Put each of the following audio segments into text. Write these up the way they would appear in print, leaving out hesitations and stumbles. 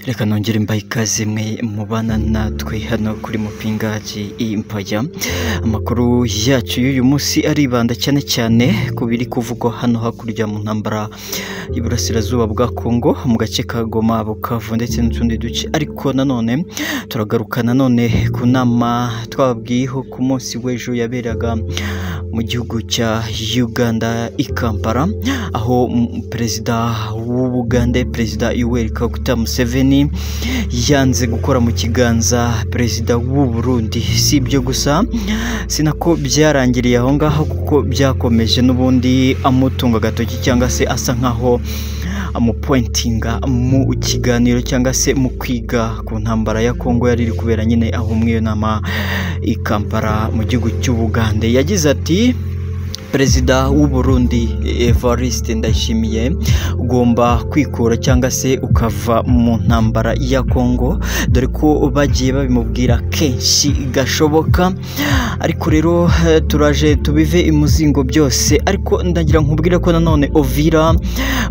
Reka nongere mbahe ikaze mwe mubana natwe hano kuri Mupingaji Empire. Amakuru yacu y'uyu munsi aribanda cyane cyane ku biri kuvugwa hano hakurya mu ntambara y'Iburasirazuba bwa Kongo mu gace ka Goma, Bukavu ndetse n'utundi duce, ariko nanone turagaruka nanone ku nama twababwiyeho ku munsi w'ejo yaberaga mu gihugu cya Uganda i Kampala, aho perezida w'Ubugande Perezida Yoweri Kaguta Museveni yanze gukora mu kiganza perezida w'u Burundi. Si ibyo gusa, sinako byarangiriye aho ngaho kuko byakomeje n'ubundi amutunga agatoki cyangwa se asa nkaho amupointinga mu kiganiro cyangwa se mu kwiga ku ntambara ya Kongo yari iri kubera nyine aho muri iyo nama i Kampala mu gihugu cy'Ubugande. Yagize ati: Perezida w'u Burundi Evariste Ndayishimiye, ugomba kwikura cyangwa se ukava mu ntambara ya Kongo, dore ko bagiye babimubwira kenshi gashoboka. Ariko rero turaje tubive imuzingo byose, ariko ndagira nkubwire ko nanone Ovira,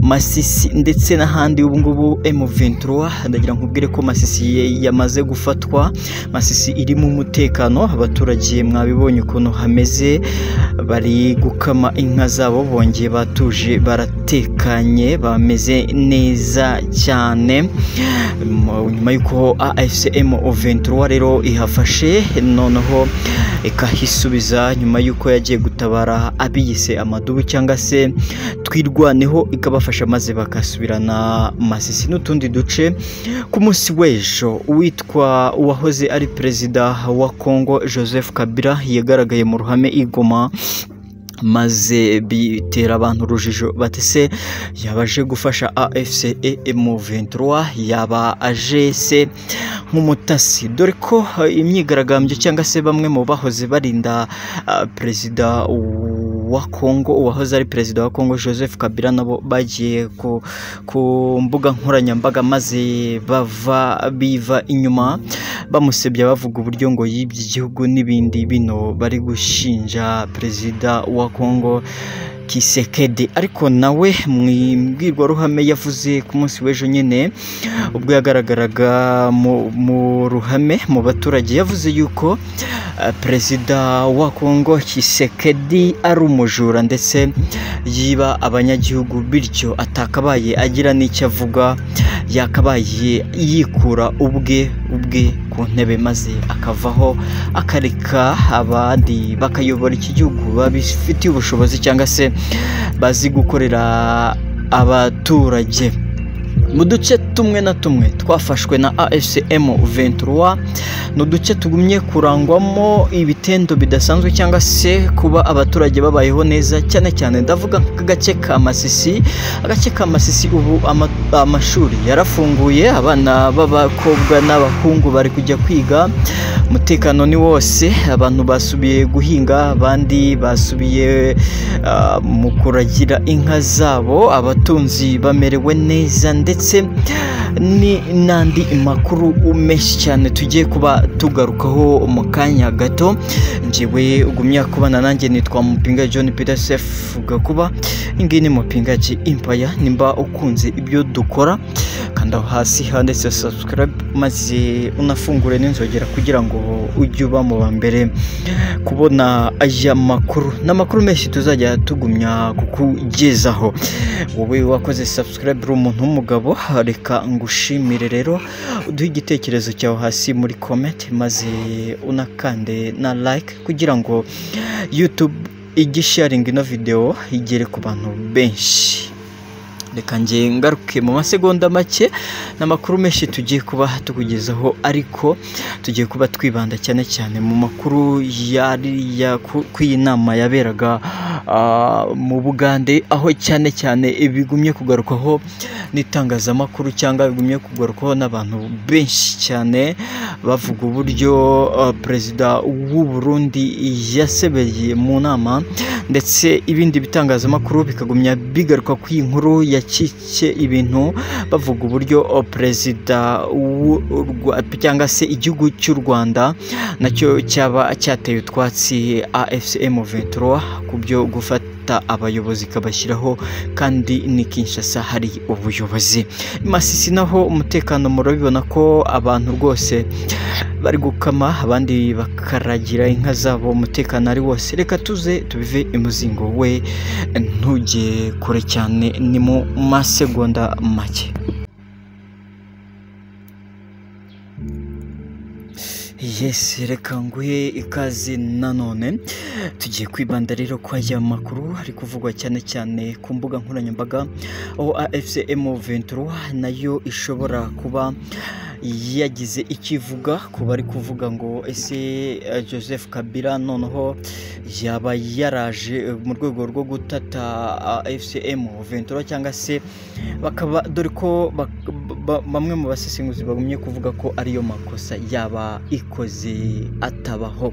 Masisi ndetse n'ahandi ubu ngubu M23, ndagira nkubwire ko Masisi yamaze gufatwa. Masisi irimo umutekano, abaturage mwabibonye ukuntu hameze, bari gukama inka zabo, bongeye batuje, baratekanye, bameze neza cyane. Nyuma y'uko AFC M23 rero ihafashe noneho ikahisubiza nyuma y'uko yagiye gutabara abiyise amadubu cyangwa se Twirwaneho, ikabafasha maze bakasubirana Masisi n'utundi duce. Ku munsi w'ejo uwitwa uwahoze ari perezida wa Kongo Joseph Kabila yagaragaye mu ruhame i Goma, maze bitera abantu urujijo bati se yaba aje gufasha AFC M23, yaba aje se nk'umutasi, dore ko imyigaragambyo cyangwa se bamwe mu bahoze barinda perezida wa Kongo, uwahoze ari perezida wa Kongo Joseph Kabila, nabo bagiye ku mbuga nkoranyambaga maze bava biva inyuma bamusebya, bavuga uburyo ngo yibye igihugu n'ibindi bino bari gushinja perezida wa Kongo Kisekedi. Ariko nawe mu mbwirwaruhame yavuze ku munsi w'ejo nyine ubwo yagaragaraga mu ruhame mu baturage, yavuze yuko perezida wa Kongo Kisekedi ari umujura ndetse yiba abanyagihugu, bityo atakabaye agira n'icyo avuga, yakabaye yikura ubwe ku ntebe maze akavaho, akareka abandi bakayobora iki gihugu babifitiye ubushobozi cyangwa se bazi gukorera abaturage. Mu duce tumwe na tumwe twafashwe na AFC M23 ni uduce tugumye kurangwamo ibitendo bidasanzwe cyangwa se kuba abaturage babayeho neza, cyane cyane ndavuga nk'agace ka Masisi. Agace ka Masisi ubu amashuri yarafunguye, abana b'abakobwa n'abahungu bari kujya kwiga, umutekano ni wose, abantu basubiye guhinga, abandi basubiye mu kuragira inka zabo, abatunzi bamerewe neza, ndetse ni n'andi makuru menshi cyane tugiye kuba tugarukaho mu kanya gato. Njyewe ugumya kubana nanjye nitwa Mupinga John Peter Sef Gakuba, iyi ni Mupingaji Empire. Nimba ukunze ibyo dukora, kanda hasi handitse subscribe maze unafungure n'inzogera kugira ngo ujye uba mu ba mbere kubona aya makuru n'amakuru menshi tuzajya tugumya kukugezaho. Wowe wakoze subscribe uri umuntu w'umugabo, reka ngushimire rero, uduhe igitekerezo cyawe hasi muri comment maze unakande na like kugira ngo YouTube ijye sharinga ino video igere ku bantu benshi. Reka nge ngaruke mu masegonda make n'amakuru menshi tugiye kuba tukugezaho, ariko tugiye kuba twibanda cyane cyane mu makuru yari ku iyi nama yaberaga mu Bugande, aho cyane cyane bigumye kugarukwaho n'itangazamakuru cyangwa bigumye kugarukwaho n'abantu benshi cyane, bavuga uburyo perezida w'u Burundi yasebeye mu nama, ndetse ibindi bitangazamakuru bikagumya bigaruka ku iyi nkuru yakike ibintu, bavuga uburyo perezida cyangwa se igihugu cy'u Rwanda nacyo cyaba cyateye utwatsi AFC M23 ku byo gufata ifata abayobozi ikabashyiraho, kandi ni Kinshasa hari ubuyobozi. Masisi naho umutekano murabibona ko abantu rwose bari gukama, abandi bakaragira inka zabo, umutekano ari wose. Reka tuze tubive imuzingo we, ntujye kure cyane, ni mu masegonda make. Yes, reka nguhe ikaze nanone. Tugiye kwibanda rero kwa aya makuru ari kuvugwa cyane cyane ku mbuga nkoranyambaga, aho AFC M23 nayo ishobora kuba yagize ikivuga ku bari kuvuga ngo ese Joseph Kabila noneho yaba yaraje mu rwego rwo gutata AFC M23, cyangwa se bakaba, dore ko bamwe mu basesenguzi bagumye kuvuga ko ariyo makosa yaba ikoze atabaho.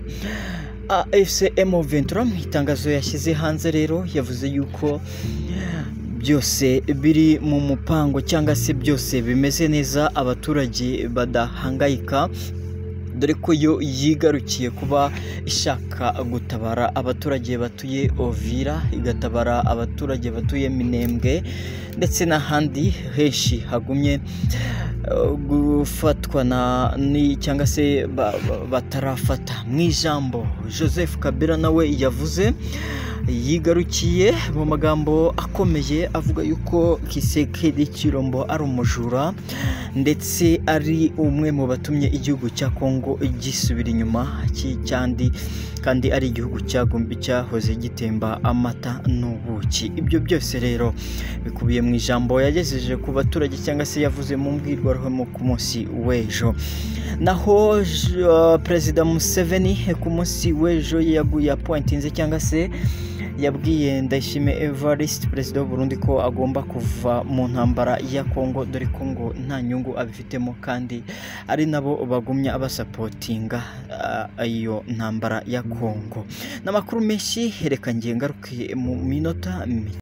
AFC M23 mu itangazo yashyize hanze rero yavuze yuko byose biri mu mupango, cyangwa se byose bimeze neza, abaturage badahangayika, dore ko yo yigarukiye kuba ishaka gutabara abaturage batuye Ovira, igatabara abaturage batuye Minembwe ndetse n'ahandi henshi hagumye gufatwa na cyangwa se batarafata. Mu ijambo Joseph Kabila nawe yavuze, yigarukiye mu magambo akomeye avuga yuko Tshisekedi Tshilombo ari umujura, ndetse ari umwe mu batumye igihugu cya Kongo gisubira inyuma, cyandi kandi ari igihugu cyahoze gitemba amata n'ubuki. Ibyo byose rero bikubiye mu ijambo yagejeje ku baturage, cyangwa se yavuze mu mbwirwaruhame ku munsi w'ejo. Naho Perezida Museveni ku munsi w'ejo yaguye apointinze, cyangwa se yabwiye Ndayishimiye Evariste perezida w'u Burundi ko agomba kuva mu ntambara ya Kongo, dore ko ngo nta nyungu abifitemo, kandi ari nabo bagumya basapotinga iyo ntambara ya Kongo. N'amakuru menshi, reka ngiye ngaruke mu minota mike.